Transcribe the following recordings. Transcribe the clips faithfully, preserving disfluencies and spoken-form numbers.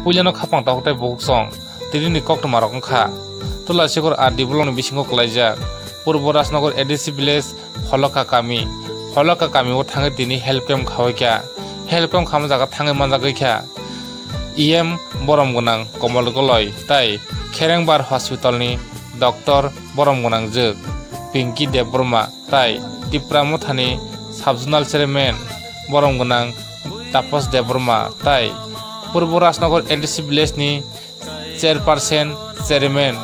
Puilano khapang tok tei bukhuk song, tini ni koktwma rok wngkha. Tula Sikor R D block ni bisingo kwlaijak Purbo Rajnagar A D C village Holoka kami. Holoka kami o thangwi tini health camp khawaikha. Health camp khama jaga thangwi manjagwi kha E M borom gwnang Komol Goloi tei Kherengbar hospital ni doctor borom gwnang jwk Pinky Debbarma tei Tipra Mothani sub zonal chairman borom gwnang Tapas Debbarma tei Purbo Rajnagar A D C village ni chairperson, chairman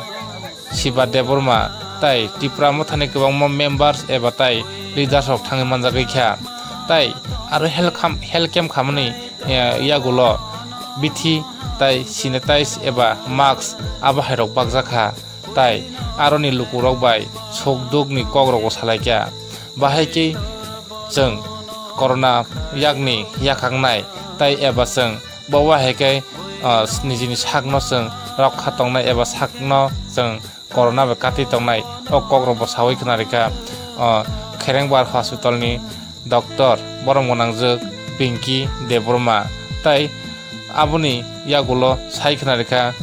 Shiba Debbarma tei Tipra Mothani kwbangma members eba tei leaders rok thangwi manjagwi kha. Tei aro health kham-, health camp khamani, eh, yagulo bithi tei sanitize eba mask abo hai rok bakjak kha. Tei aroni lukurok bai suk dukni kokrokbo salaikha. Bahai khe chwng corona yakni yakhaknai tei eba chwng bo wahai khe, ah, nijini sakno chwng rokha tongnai eba sakno chwng corona bai kati tongnai o kokrokbo sawi khna rikha, ah, Kherengbar hospitalni doctor borom gwnangjwk Pinky Debbarma tei aboni yagulo sai khna rikha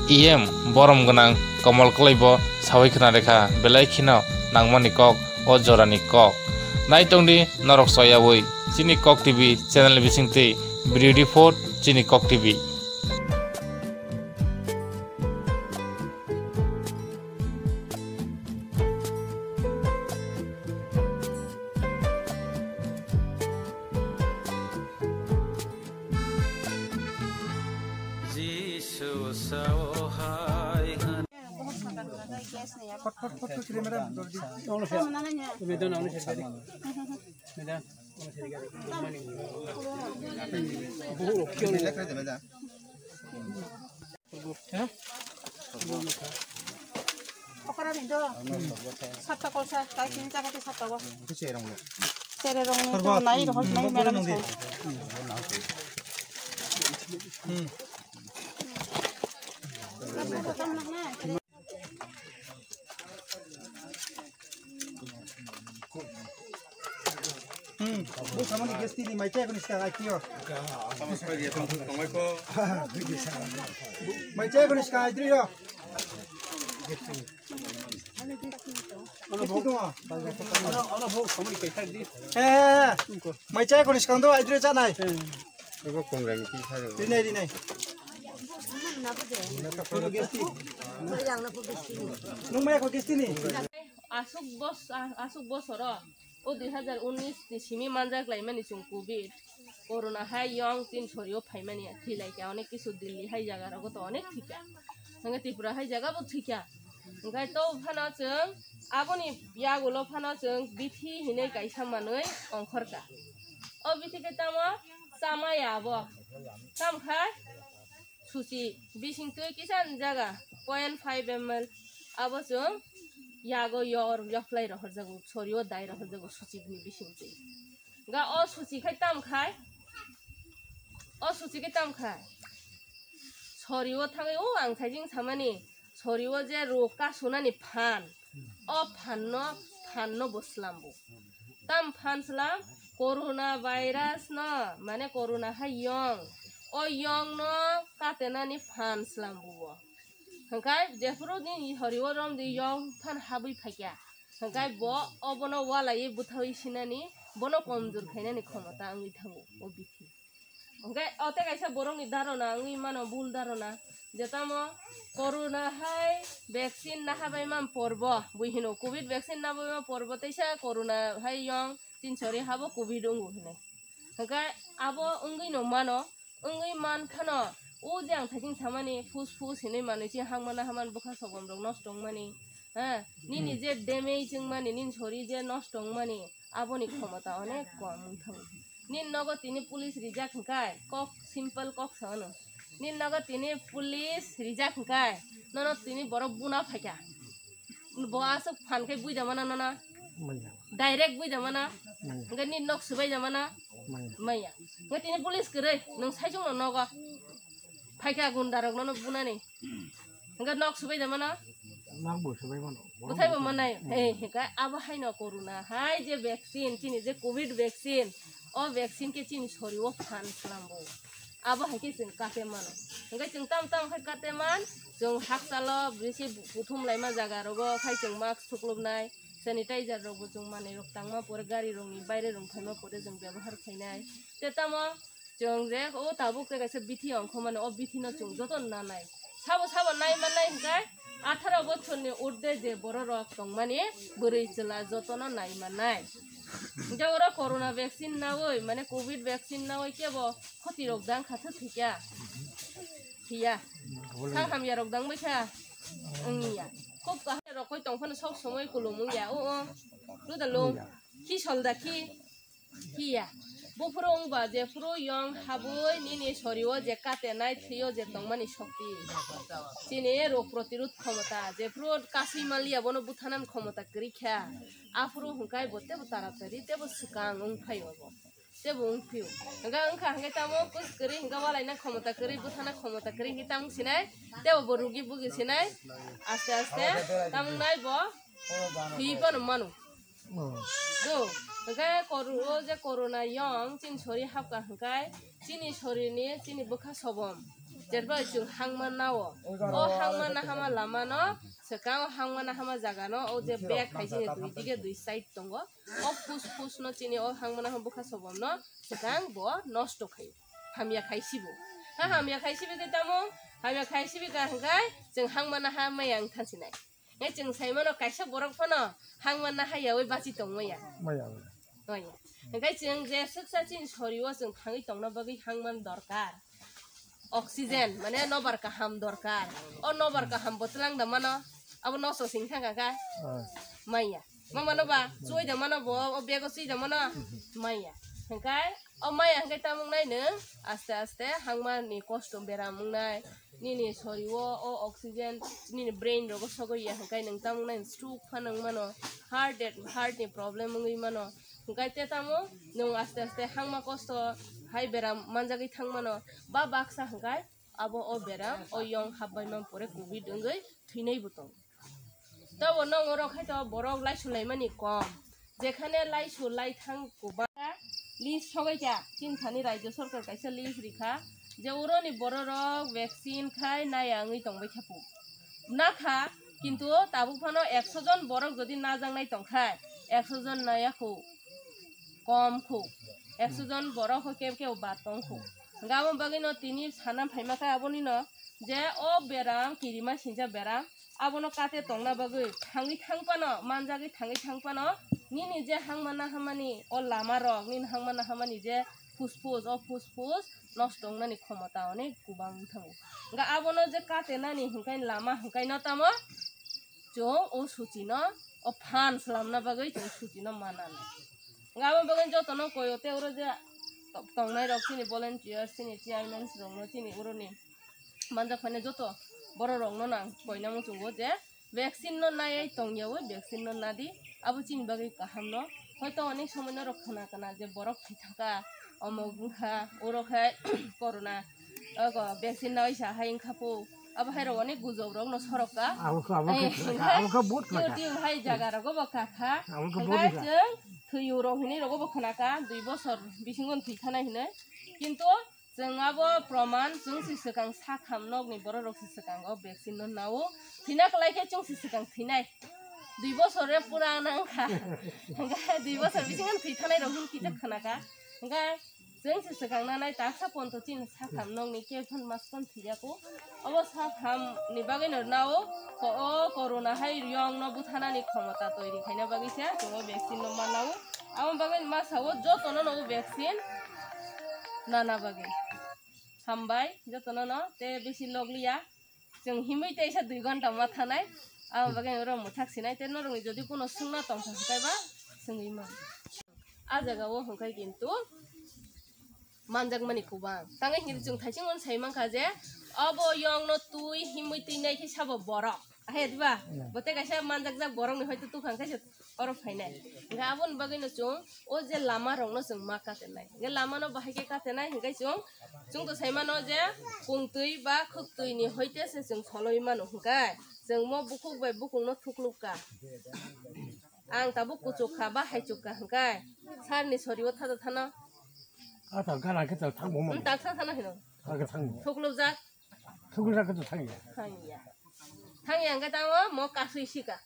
E M borom gwnang Komol Kolaibo sawi khna rikha belai kheno nangmani kok o jorani kok. Naitongdi norok soyawi chini Kok T V channel bisingtwi video report chini Kok T V. Okra ni do. Satta kolsa, tai tin jaga te satta go. Sere rong ni to nai ro hol nai mera ni. Hmm, bo samani guest ni mai chai kono ska ai kyo. Mai chai kono ska ai drio. Guest ni. Guest ni to. Eh, mai chai kono ska do ai drio cha nai. Rinai, rinai. Nung maya ko guest ni. Asuk bos-, a-, asuk bosoro o dui hazar unis ni simi manjak laimani chwng covid, corona hai yong tin sorio phaimani thilaikha, onek kisu Delhi hai jaga rogo to onek thikha, hwnke Tripura hai jaga bo thikha, hwnkhai to phano chwng aboni yagulo phano chwng bithi hinwi kaisa manwi ongkhorkha. O bithi khe tamo chamaya abo, tamkhai suchi bisingtwi kisa jaga point five M L abo chwng yago yor yaphlai rohorjago, sorio dai rohorjago suchi bini bisingtwi. Ga o suchi khai tam khai, o suchi khai tam khai. Sorio thangwi o ang thaijing samani, sorio je rok kasunani phan, o phanno, phanno bo slambo. Tam phan slam, corona virus no, mane corona hai yong. O yong no katenani phan slam buo. Hwnkhe jephuru din hori o rom di yong phan habwi phaikya. Hwnkhe bo obono walaiwi bwthawi sinani, bono komjor khainani khomota wngwi thango o bithi. Hwnkhe o tei kaisa borokni dharona wngwi mano, bul dharona, je tamo corona hai vaccine nahabai man porbo, bui hino covid vaccine nahabai man porbo, teisa corona hai yong tin sori habo covid wngo hinwi. Hwnkhe abo wngwi no mano, wngwi man phano, o je ang thaiching samani phus phus hinwi manwi chini hangmana haman bwkha sogom rok nosto wngmani, ha, nini je damage wngmani, nini sori je nosto wngmani, aboni khomota onek kom wngthango. Nini nogo tini police rijak hwnkhe kok, simple kok sa hwno. Nini nogo tini police rijak hwnkhe nono tini borok buna phaikha. Bo aswk phan khe buida mana nono. Manya. Direct buida mana. Manya. Hwnkhe nini nok swbai da mana. Manya. Manya. Hwnkhe tini police kwrwi nwng saichung no nogo. Phaikha gunda rok nono bunani. Hwnkhe nok swbai da mana. Nok bo swbai mano. Bwthai bo manai. Manya. He, hwnkhe abo haino corona hai je vaccine, chini je covid vaccine, o vaccine khe chini sori o phan slambo. Abo hai khe chwng kate mano. Hwnkhe chwng tamo tamo khe kate man, chwng hakchalo bisi kuthum laima jaga rogo khai chwng mask thuklubnai, sanitizer rokbo chwng manwi rok tangma pore, gari rokni baire rok phaima pore chwng byabohar khainai. Tei tamo chwng je o tabuk tei kaisa bithi ongkho mani, o bithi no chwng joto nanai. Sabo sabo nai mannai hwnkhe atharo bochorni urde je bororok tongmani bwrwi chwla jotono nai mannai. Hwnkhe oro corona vaccine naui, mane covid vaccine naui kebo khoti rok dang kha, thwi kha? Phiya. Sa hamya rok dang bai kha? Wngya. Khub kaham rok koi tong phano sob somoi kulum wngya. O, o. Lu da lu. Khi sol da khi? Phiya. Buphuru wngba jephuru yong habwi nini sorio je katenai thwio je tongmani shokti. Chini rog protirod khomota, jephuru kasui manliya bono buthanani khomota kwrwi kha. Aphuru hwnkhe bo tebo taratari tebo swkang wng phaio bo. Tebo wng phio. Hwnkhe wngkha hwnkhe tamo kus kwrwi hwnkhe walaina khomota kwrwi, buthana khomota kwrwi hwnkhe tamo sinai. Tebo bo rugi bugi sinai. Aste aste tamo nai bo thwi phano mano. Oh. Do, hwnkhe koru-, o je corona yong chini sori hapkha hwnkhe chini sorini chini bwkha sobom. Jerbai chwng hangma nao. O hangma nahama lamano swkang, o hangma nahama jagano o je bag hai chini dui dige dui side tongo. O phus phus no chini o hangma nahama bwkha sobom no swkang bo nosto khai. Hamya khai sibo. Ha hamya khai sibi khe tamo? Hamya khai sibi ka hwnkhe chwng hangma naha maya wng thansinai. Ngai chwng sai mano kaisa borok phano hangma naha yaui bachi tong maya. Maya. Maya. Hwnkhe chwng je swksa chini sorio chwng thangwi tongna bagwi hangman dorkar. Oxygen, mane nobar kaham dorkar. O nobar kaham bo twlang da mano. Abo nosto sing thang kha. Ah. Maya. Mama no ba, chui da mano bo, o bego chui da mano. Maya. Hwnkhe, o maya hwnkhe tamung nai nwng, aste aste hangma ni kosto beram wngnai. Nini sorio o oxygen nini brain rogo sogwi ya hwnkhe nwng tamung nai stroke phano wng mano, heart at-, heart ni problem wngwi mano. Hwnkhe te tamo nwng aste aste hangma kosto hai beram manjagwi thang mano. Ba baksa hwnkhe abo o beram o yong hapbai man pore covid wngwi thwinai bo tongo. Tabo nong oro khai to borok laisu laimani kom. Jekhane laisu laithang kubang list sogwi kha, chini thani rajya sarkar kaisa list rikha je uroni bororok vaccine khai naya wngwi tongbai kha pu. Nakha, kintu tabuk phano ekso jon borok jodi najaknai tongkha, ekso jon naya khu, kom khu, ekso jon borok khe kebo bad tong khu. Hwnkhe abo bagwino tini sana phaima khe abonino je o beram kirima sincha beram, abono kate tongna bagwi thangwi thang phano, manjagwi thangwi thang phano, nini je hangmana hamani o lama rok, nini hangmana hamani je phusphus, o phusphus nosto wngnani khomota onek kubang wng thango. Hwnkhe abono je kate nani hwnkhe lama hwnkhe no tamo chwng o suchino, o phan swlamna bagwi chwng suchino mananai. Hwnkhe abo bagwi jotono koyo tei oro je tongnai rok chini volunteers, chini chairmans rokno, chini oroni manjak phainai joto borok rokno nang koina muchungo je vaccine no naiwi tongyawi vaccine no nadi, abo chini bagwi kaham no. Hoito onek somoi norok khna kana je borok thwi thangkha, omo wngkha, oro khe corona, ogo vaccine naiwi sa hai wngkha po, abo hai rok onek gujok rok no sorok ka. Abo khe, abo khe, eh, abo khe vote kha. YouTube hai jaga rogo bo kakha. Abo khe vote kha. Chwng thwiyo rok hinwi rogo bo khna ka, dui bosor bisingo thwi thanai hinwi. Kintu chwng abo proman, chwng se swkang sakham nokni borok rok se swkang o vaccine no nao. Thwina kwlai khe chwng se swkang thwinai. Dui bosor re pura nang kha. Hwnkhe dui bosor bisingo thwi thanai rok hin kisa khna ka. Hwnkhe chwng se swkang nanai taksa ponto chini sakham nokni khe phon mas phon thwiya ko. Obo sakham ni bagwi no nao ko-, o corona hai yong no buthanani khomota toiri khaina bagwi se chwng o vaccine no manao. Abo bagwi ma sao jotono no vaccine nana bagwi. Hambai jotono no, te bisi log liya. Chwng himwi teisa dui ghonta ma thanai. Abo bagwi oro mwthak sinai, te norokni jodi kuno swngna tongkha hwnkhe ba swngwi man. A jaga o hwnkhe kintu manjakmani kubang. Tangwi hinwi chwng thaiching uan sai mankha je obo yongno twi himwi twi nai khe sabo borok. Ahe diba? Hmm. Bo tei kaisa manjakjak borokni hoito tukhang kaisa oro phainai. Hwnkhe aboni bagwino chwng o je lama rokno chwng ma katenai. Hwnkhe lamano bahai khe katenai hwnkhe chwng, chwng to sai mano je kungtwi ba khwktwini hoite se chwng soloi mano hwnkhe chwng mo bukhuk bai bukhukno thukluk ka. Ang tabuk kuchuk kha ba haichuk kha hwnkhe sarni sorio thaja thano. A ta gana khe ta thang bo mo. Hmm, tak sa thano hino. Aga thangya. Thuklubjak. Thuklubjak khe to thangya. Thangya. Thangya hwnkhe tamo mo kasui sika.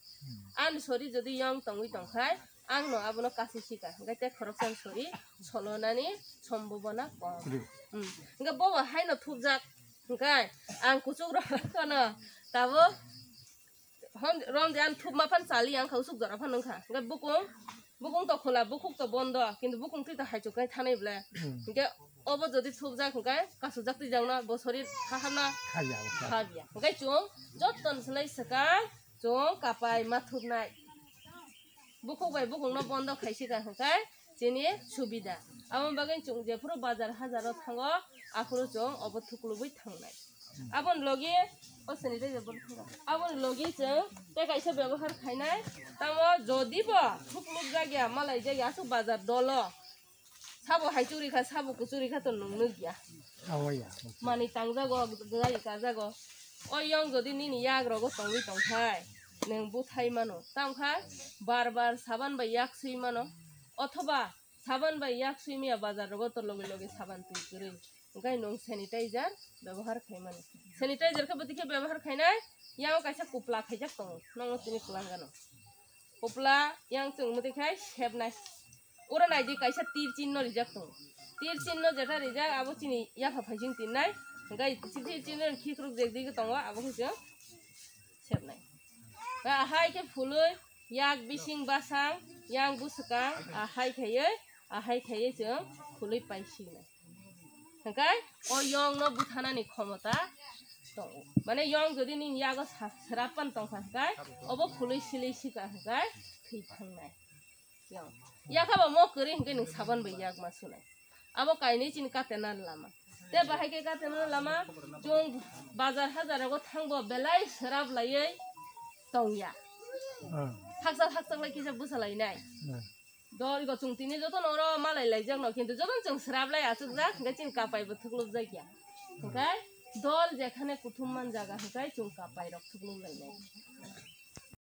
Ani sori jodi yong tongwi tongkhai, ang no abono kasui sika. Hwnkhe te khoroksa sori solonani sombobona kom. Kwrwi. Hmm. Hwnkhe bobo haino thupjak. Hwnkhe ang kuchuk rok no tabo Hon-, rom de an thupma phan chali ang kha usuk jora phan wngkha. Hwnkhe bukung, bukung to khola, bukhuk to bondo, kintu bukung twi to haichuk kai thanai ble. Hmm. Hwnkhe obo jodi thupjak hwnkhe kasujak twi jakno bo sorir hahamna Khabiya, khabiya. Hwnkhe chwng jotton swlai swkang chwng kapai ma thupnai. Bukhuk bai bukhukno bondo khaisika hwnkhe chini subida. Aboni bagwi chwng jephuru bazar hajaro thango, aphuru chwng obo thuklubwi thangnai. Aboni logi o sanitizer bo thango. Aboni logi chwng tei kaisa byabohar khainai. Tamo jodi bo thuklubjak ya, malaijak ya, aswk bazar dolo. Sabo haichuk rikha, sabo kuchuk rikha to nung nukya. Awa ya. Mani tangjago, gari kajago. O yong jodi nini yak rogo tongwi tongkhai, nwng buthai mano. Tamkha bar bar saban bai yak sui mano. Othoba saban bai yak sui miya bazar rogo to loge loge saban twi kwrwi. Hwnkhe nwng sanitizer byabohar khaimani. Sanitizer khe bwtwi khe byabohar khainai, yango kaisa kupla khaijak tongo. Nokno tini kwlangano. Kupla yang chwng mwtwi khai sepnai. Oro naidi kaisa tir chinno rijak tongo. Tir chinno jeta rijak abo chini yapha phaising tinnai. Hwnkhe tir chinno khikruk jekdigwi tongo abo khe chwng sepnai. Ba ahai khe phului yak bising basang yang bwswkang ahai khaiwi ahai khaiwi chwng phului paisinai. Hwnkhe o yongno buthanani khomota tongo. Mane yong jodi nini yago sa-, srappan tongkha hwnkhe obo phului silei sika hwnkhe thwi thangnai. Yong. Yakha bo mo kwrwi hwnkhe nwng saban bai yak ma sunai. Abo kainwi chini katena lama. Te bahai khe katena lama chwng bazar hajar rogo thangbo belai srap laiwi tongya. Hmm. Hakchak hakchak lai kisa bwsa lainai. Hmm. Dol go chwng tini joto no oro malai laijak no, kintu joto no chwng srap lai achukjak, hwnkhe chini kapai bo thuklubjak ya. Hwnkhe dol jekhane kuthum man jaga hwnkhe chwng kapai rok thuklub lainai.